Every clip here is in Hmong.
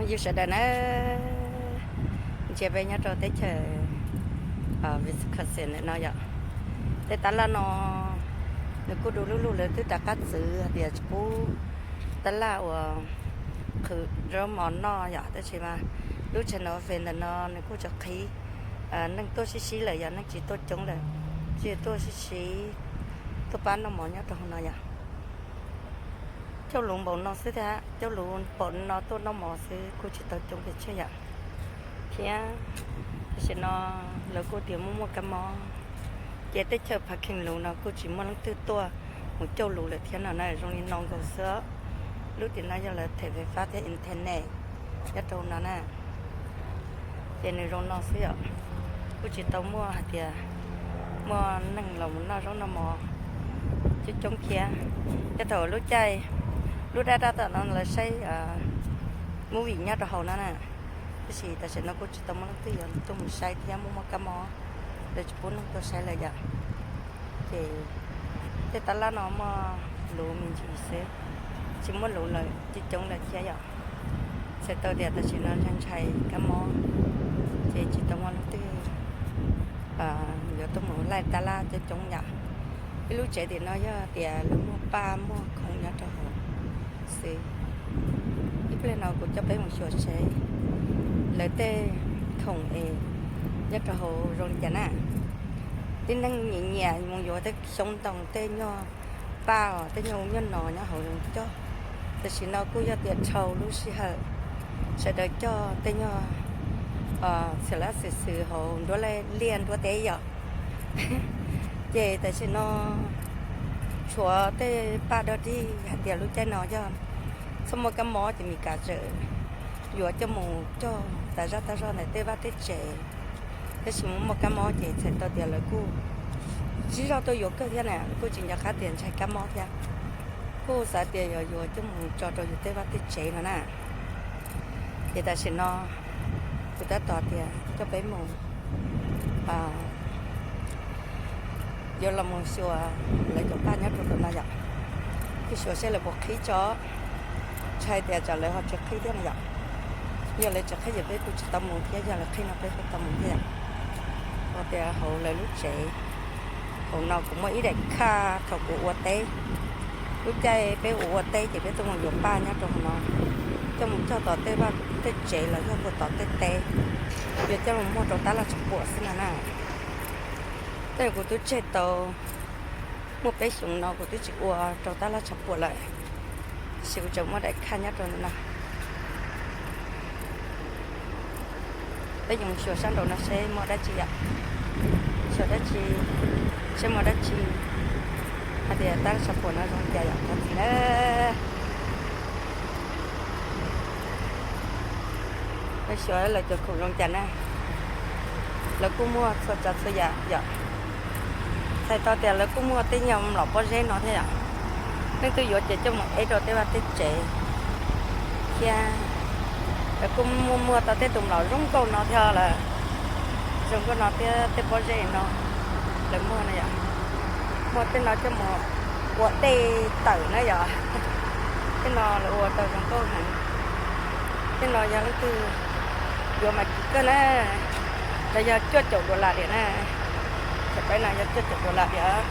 Yog sawv daws na, ntsia peb nyob rau teb chaws Wisconsin ntawm no yom. Tej tab laj no nws kuj du lub lug, lawv twb rov qab txwv hais tias tsis pub tab laj uas qhwv zaub mov noj yom, tab sis mas lub channel F ntawm no nws kuj tseem qhib neeg tuaj sib sib lawm yom, neeg tsis tuaj coob lawm, tsis tuaj sib sib, tuaj pab noj mov nyob rau hauv no yom. Cauj lus npaum no xwb thiab, cauj lus npaum no tuaj noj mov xwb kuj tsis tau coob pes tsawg yom. Thiab tam sim no lawv kuj tias muaj muaj kab mob, ces teb chaws Parking Lot no kuj tsis muaj leej twg tuaj mus cauj lus lawm thiab no na, zoo li no nkaus xwb. Lub tim no yog lawv them fais fab thiab internet nyob rau no na. Ces nws zoo no xwb yom, kuj tsis tau muaj hais tias muaj neeg los mus noj zaub noj mov coob coob thiab. Yog thaum lub caij, lub dab dab tom no lawv saib movie nyob rau hauv no na, tab sis tam sim no kuj tsis tau muaj leej twg yuav tuaj mus saib thiab, muaj muaj kab mob, lawv tsis pub neeg tuaj saib lawm yom. Ces tej tab laj no muaj luv me ntsis xwb, tsis muaj luv lawm coob coob lawm thiab yom. Txhais tau tias tam sim no ntshai ntshai kab mob, ces tsis tau muaj leej twg yuav tuaj mus laij tab laj coob coob yom. Ib lub tsev tim no yog tias lawv muaj paj muaj khoom nyob rau hauv xwb. Ib pliag no kuv coj peb mus xyuas seb lawv tej khoom es nyob rau hauv zoo li cas na. Tib neeg nyiam nyiam mus yuav tej xyoob ntoo, tej nyuag paj os, tej nyuag nyuag no nyob hauv zoo coj. Tam sim no kuj yog tias dhau lub sij hawm sawv daws coj tej nyuag txhia lab xwm xwm hauv nruab liaj nruab teb yom. Ces tam sim no tshuav tej paj dog dig hais tias lub caij no yog txhob muaj kab mob ces Mis Kas tseem yuav coj mus cog tas zaj tas zog ntawm tej vaj tej tsev. Tab sis muaj muaj kab mob ces txhais tau tias lawv kuj sib zog tuaj yuav kawg thiab na, kuj tsis nco qab tias ntshai kab mob thiab, kuj xav tias yuav yuav coj mus tso rau yus tej vaj tej tsev no na. Ces tam sim no kuv tab tom tias coj peb mus yuav los mus xyuas lawv cov paj nyob rau tom no yom. Kuj xyuas seb lawv puas qhib tso, ntshai tias tsam lawv ho tsis qhib thiab no yom. Yog lawv tsis qhib ces peb kuj tsis tau mus thiab, yog lawv qhib no peb kuj tau mus thiab yom. Ua tias hauv lawv lub tsev, hauv no kuv muaj ib daim khaj thaum kuv ua teb, lub caij peb ua ua teb ces peb tuaj mus yuav paj nyob rau hauv no, coj mus cog tom tej vaj tej tsev los yog puag tom tej teb, yuav coj los muag rau tab laj tshav puam xwb no na. Tej kuv twb tseg tau muaj peb xyoos no kuv twb tsis ua rau tab laj tshav puam lawm, tab sis kuv tseem muaj daim khaj nyob rau ntawm no. Peb yuav xyuas sab nraud no seb muaj dab tsi yom, xyuas dab tsi, seb muaj dab tsi hais tias tab laj tshav puam no zoo li cas yom, thov txim na. Peb xyuas lawv cov khoom zoo li cas na. Lawv kuj muaj txhua tsav txhua yam yom. Txhais tau tias lawv kuj muaj tej nyuag mlom pob zeb no thiab yom. Leej twg yuav ces coj mus eb rau tej vaj tej tsev thiab. Lawv kuj muaj muaj tau tej tus mlom zoo nkauj no thiab lawm. Zoo nkauj no thiab tej pob zeb no lawv muaj no yom. Muaj tej no coj mus ua dej tawm na yom. Tej no lawv ua tau zoo nkauj heev. Tej no yog leej twg yuav mas kim kawg na. Lawv yog cuaj caum dollar diam na. Cov paib no yog cuaj caum dollar diam.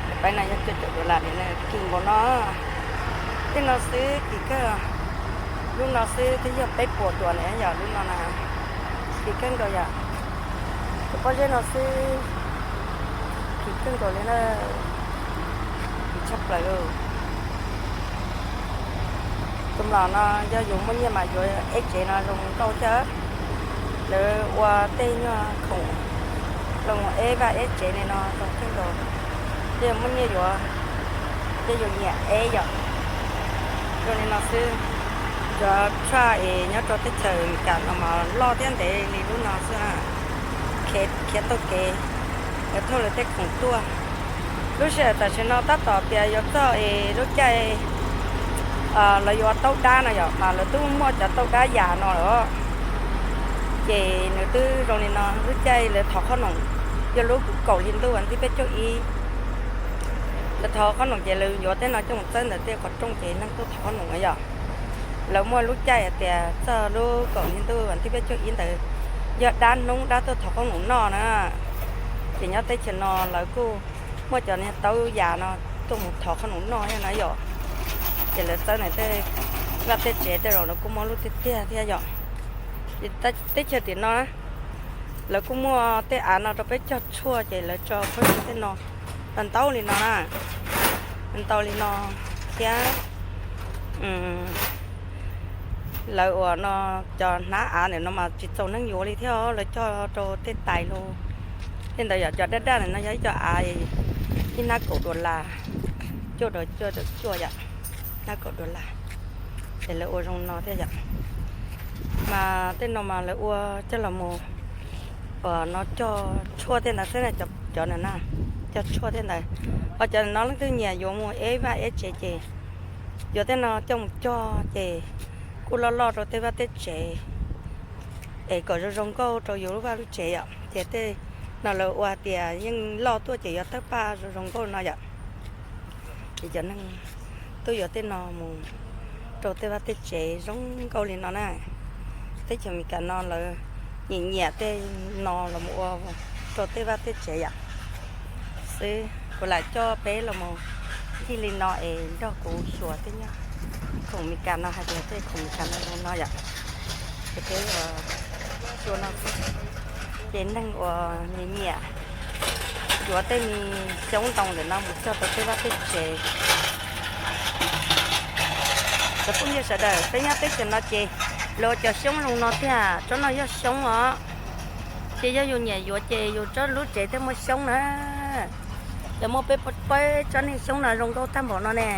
Cov paib no yog cuaj caum dollar diam na, kim npaum no. Tej no xwb kim kawg. Lub no xwb twb yog peb puas dollar yom, lub no na. Kim kawg nkaus yom. Tus pob zeb no xwb kim kawg nkaus li na. Kim tshaj plaws li. Tus mlom no yog yus muaj nyiaj mas yuav eb tsev no zoo nkauj thiab. Lawv ua tej nyuag khoom los eb vaj eb tsev li no zoo kawg nkaus. Yog yus muaj nyiaj yuav, yog yus nyiam eb yom. Zoo li no xwb. Cov truck es nyob rau teb chaws Amelikas no mas loj thiab ntev li lub no xwb na. Khiav taug kev, lawv thauj lawv tej khoom tuaj. Lub sij hawm tam sim no tab tom tias yuav txog es lub caij lawv yuav taub dab no yom, mas lawv twb muaj cov taub dab yas no lawm. Ces nws twb zoo li no, lub caij lawv thov qhob noom, yog lub kaum hli ntuj vas thib peb caug ib, lawv thov qhob noom ces lawv yuav tej no coj mus txawb ntawm tej qhov rooj ces neeg tuaj thov qhob noom na yom. Lawv muaj lub caij hais tias txog lub kaum hli ntuj vas thib peb caug ib ntawd yog dab hnub dab tuaj thov qhob noom noj na. Ces nyob teb chaws no lawv kuj muaj cov niag taub yas no tuaj mus thov qhob noom noj thiab na yom. Ces lawv txawb na tej vaj tej tsev tej zaum no kuj muaj lub tiag tiag thiab yom. Ces teb chaws tim no lawv kuj muaj tej av no rau peb cog tshuaj ces lawv tso phob ywg tej no ntau li no na, ntau li no thiab. Lawv uas no cov hnab av ntawm no mas tsis txaus neeg yuav li thiab, lawv cog rau tej tais los tej ntawd yom. Cov daj daj ntawm no yog ib co av ib hnab kaum dollar, cuaj dollar cuaj yom, hnab kaum dollar. Ces lawv ua zoo no thiab yom. Mas tej no mas lawv ua coj los mus uas no cog tshuaj tej ntawd xwb na, cov na, cog tshuaj tej ntawd. Ho cov no leej twg nyiam yuav mus eb vaj eb tsev ces yuav tej no coj mus cog ces kuj loj loj rau tej vaj tej tsev es kom zoo zoo nkauj rau yus lub vaj lub tsev yom. Ces tej no lawv ua tias yeej loj tuaj ces yuav tawg paj zoo zoo nkauj no yom. Ces cov neeg tuaj yuav tej no mus rau tej vaj tej tsev zoo nkauj li no na. Teb chaws Amelikas no lawv nyiam nyiam tej no los mus ua rau tej vaj tej tsev yom. Xwb kuv lam coj peb los mus ncig li no es nrog kuv xyuas tej nyob khoom Amelikas no hais tias tej khoom Amelikas no zoo no yom. Ces peb xyuas no xwb. Ces neeg uas nyiam nyiam yuav tej me xyoob ntoo ntawm no mus cog rau tej vaj tej tsev. Cov phooj ywg sawv daws, peb nyob teb chaws no ces lawv ua cov xyoob zoo no tiag, tsob no yog xyoob os. Ces yog yus nyiam yuav ces yus tsob lub tsev thiaj muaj xyoob na. Ces muaj peb pab tsob niag xyoob no zoo nkauj tag npaum no ne.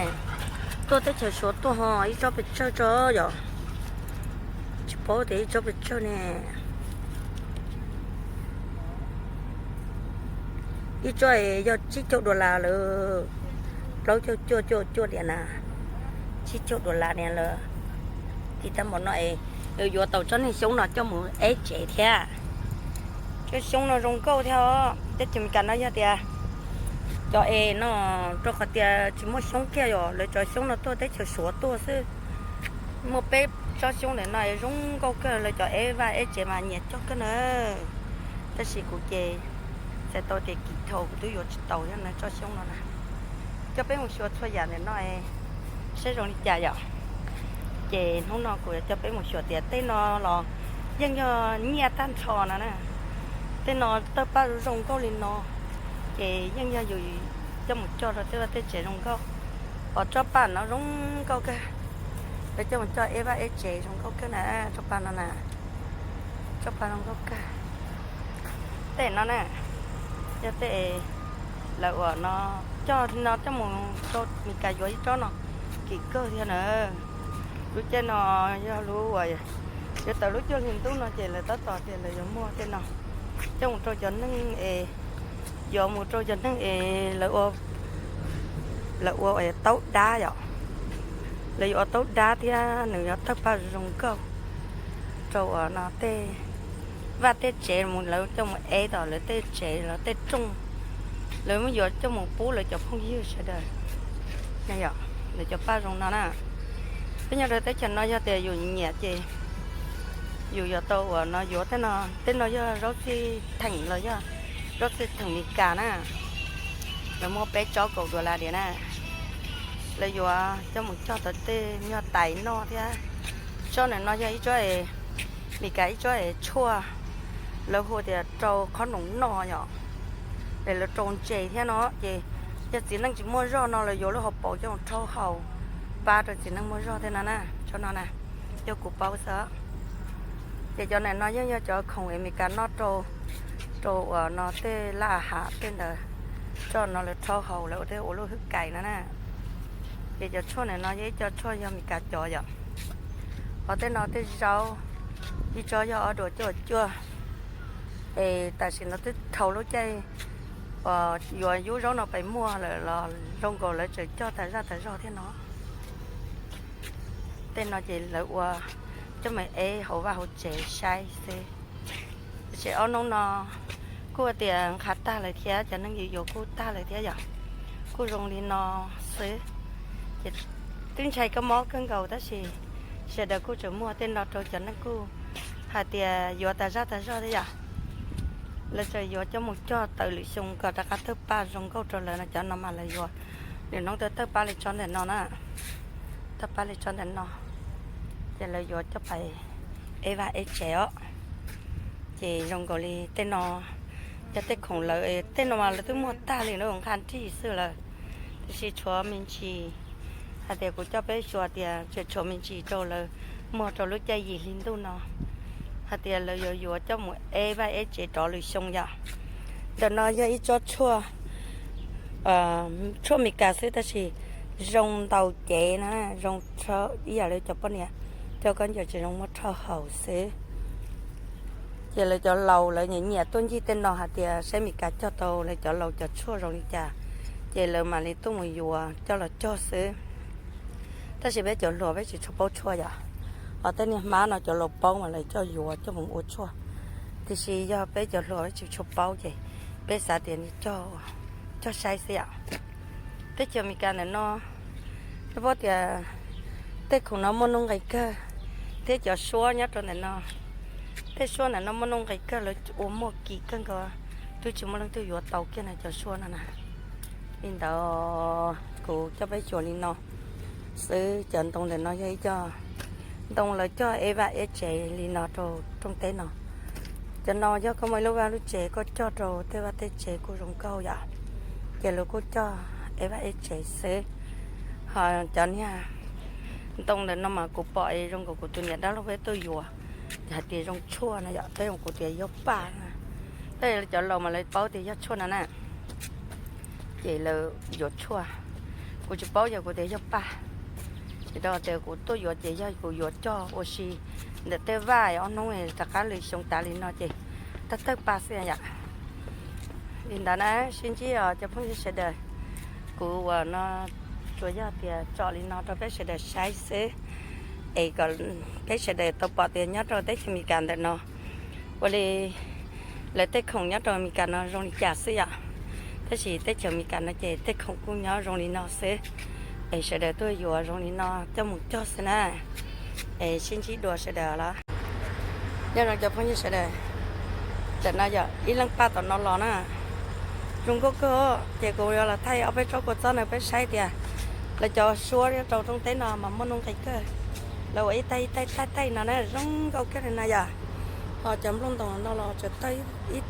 Tuaj teb chaws Suav tuaj ho ib tsob pes tsawg tso yom. Tsis paub tias ib tsob pes tsawg ne. Ib tsob yog tsib caug dollar lawm, plaub caug cuaj cuaj cuaj diam na, tsib caug dollar diam lawm. Ces tag npaum no es yuav tau tsob niag xyoob no coj mus eb tsev thiab. Tsob xyoob no zoo nkauj thiab os. Teb chaws Amelikas no yog tias cov es no, rau qhov tias tsis muaj xyoob kiag yom, lawv cov xyoob no tuaj teb chaws Suav tuaj xwb. Muaj peb tsob xyoob ntawm no es zoo nkauj kawg, lawv cov eb vaj eb tsev mas nyiam cog kawg na. Tab sis kuv ces txhais tau tias kim thaum kuv twb yuav tsis tau thiab na tsob xyoob no na. Coj peb mus xyuas txhua yam ntawm no saib zoo li cas yom. Ces hnub no kuv yuav coj peb mus xyuas tias tej no los yeej yog nyiaj tag nrho no na. Tej no tawg paj zoo nkauj li no, ces yeej yog yus coj mus cog rau tej vaj tej tsev zoo nkauj. Os, tsob paj no zoo nkauj kawg, lawv coj mus cog eb vaj eb tsev zoo nkauj kawg na, tsob paj no na. Tsob paj zoo nkauj kawg. Tej no na, yog tej lawv uas no coj no coj mus rau Meskas yuav ib tsob no kim kawg thiab na. Lub caij no yog lub uas yuav tawm lub cuaj hli ntuj no ces lawv tab tom tias lawv yuav muag tej no coj mus rau cov neeg es, yuav mus rau cov neeg es lawv ua taub dab yom. Lawv yuav ua taub dab thiab nws yuav tawg paj zoo nkauj rau uas no tej vaj tej tsev mus lawv coj mus ev tom lawv tej tsev lawv tej rooj, lawv muab yuav coj mus pub lawv cov phooj ywg sawv daws. Yog lawv cov paj zoo no na. Peb nyob rau teb chaws no yog tias yus nyiam ces yus yuav tau uas no yuav tej no. Tej no yog zaub txhwj theem los yog zaub txhwj theem Meskas na. Lawv muaj peb tsob kaum dollar diam na. Lawv yuav coj mus cog tau tej nyuag tais noj thiab. Tsob ntawm no yog ib tsob es Meskas ib tsob es tshuaj, lawv hu tias rau qhob noom noj yom. Es lawv rau ntses thiab no ces yog txiv neej tsis muaj zog no lawv yuav lub hauv paus coj mus rhaub haus pab rau txiv neej muaj zog thiab no na. Tsob no na, yog kuv paub xwb. Ces cov ntawm no yeej yog cov khoom es Meskas noj rau, rau uas no tej laj ham tej ntawd, tsob no lawv rhaub haus lawv ua tej ua lub hwj kais no na. Ces cov tshuaj ntawm no yog ib co tshuaj yog Meskas cov yom. Ho tej no tej zaub, ib tsob yog ob dollar cuaj cuaj. Es tam sim no twb dhau lub caij uas yuav yub zaub no pais muag lawm los zoo nkaus lawv tseem cog tas zaj tas zog thiab no. Tej no ces lawv ua coj mus ev hauv vaj hauv tsev saib xwb. Tiam sis ob hnub no kuj tias nqha tag lawm thiab, cov neeg yuav yuav kuj tag lawm thiab yom. Kuj zoo li no xwb. Ces twb ntshai kab mob kawg nkaus tab sis Sawv daws kuj tseem muag tej no rau cov neeg kuj hais tias yuav tas zaj tas zog thiab yom. Lawv tseem yuav coj mus cog tawm lwm xyoo kom rov qab tawg paj zoo nkauj rau lawv no, cov no mas lawv yuav, lwm hnub twg tawg paj li tso ntawm no na, tawg paj li tso ntawm no, ces lawv yuav coj pais eb vaj eb tsev os. Ces zoo nkaus li tej no, yog tej khoom lawv, tej no mas lawv twb muag tag li na, nqha nrig xwb lawm. Tiam sis tshuav me ntsis, hais tias kuv coj peb xyuas tias tseem tshuav me ntsis rau lawv muag rau lub caij yim hli ntuj no, hais tias lawv yuav yuav coj mus eb vaj eb tsev rov lwm xyoo yom. Ntawm no yog ib tsob tshuaj, tshuaj Meskas xwb tab sis zoo ntau cev na, zoo ib yam li cov poj niam coj khaub ncaws tsis zoo muab rho haus xwb. Ces lawv cov laus lawv nyiam nyiam tuaj ncig tej no hais tias saib Meskas cog tau lawv cov laus cov tshuaj zoo li cas, ces lawv mam li tuaj mus yuav coj los cog xwb. Tab sis peb cov hluas peb tsis tshua paub tshuaj yom. Ho tej niag hmab no cov laus paub mas lawv coj yuav coj mus ua tshuaj, tiam sis yog peb cov hluas peb tsis tshua paub ces peb xav tias cog saib xwb yom. Teb chaws Amelikas ntawm no, nej paub tias tej khoom no muaj nuj nqis kawg, thiab cov suab nyob rau ntawm no, tej suab ntawm no muaj nuj nqis kawg, lawv ua muaj kim kawg nkaus, twb tsis muaj leej twg yuav tau kiag no cov suab no na. Li ntawd kuv coj peb xyuas li no xwb, cov ntoo ntawm no yog ib co ntoo lawv coj eb vaj eb tsev li no rau rooj teb no. Cov no yog koj muaj ib lub vaj lub tsev koj cog rau tej vaj tej tsev kuj zoo nkauj yom, ces lawv kuj coj eb vaj eb tsev xwb. Ho cov niag ntoo ntawm no mas kuv pom zoo nkaus kuv tus niam dab laug peb tuaj yuav, hais tias zoo tshuaj no yom, peb zoo kuv tias yog paj na. Tab sis cov laus mas lawv paub tias yog tshuaj no na, ces lawv yuav tshuaj. Kuv tsis paub yog kuv tias yog paj, ces rau tias kuv tuaj yuav ces yog kuv yuav cog ua si ntawm tej vaj ob hnub rov qab lwm xyoo tas li no ces tawg tawg paj xwb yom. Li ntawd na, sib ntsib os cov phooj ywg sawv daws. Kuv uas no tsuas yog tias tsom li no rau peb sawv daws saib xwb, es kom peb sawv daws tau pom tias nyob rau teb chaws Amelikas ntawm no ua li lawv tej khoom nyob rau Amelikas no zoo li cas xwb yom. Tab sis teb chaws Amelikas no ces tej khoom kuj nyob zoo li no xwb, es sawv daws tuaj yuav zoo li no coj mus cog xwb na. Es sib ntsib dua sawv daws los. Nyob zoo cov phooj ywg sawv daws, tam no yog ib leeg paj tom no los na, zoo nkauj kawg. Ces kuv yuav los thaij ob peb tsob kua txob no peb saib tias lawv cov suab rau rooj teb no mas muaj nuj nqis kawg. Lawv ua ib taig ib taig taig taig no na zoo nkauj kawg li no yom. Ho cov nplooj ntoo no los tseem tawg ib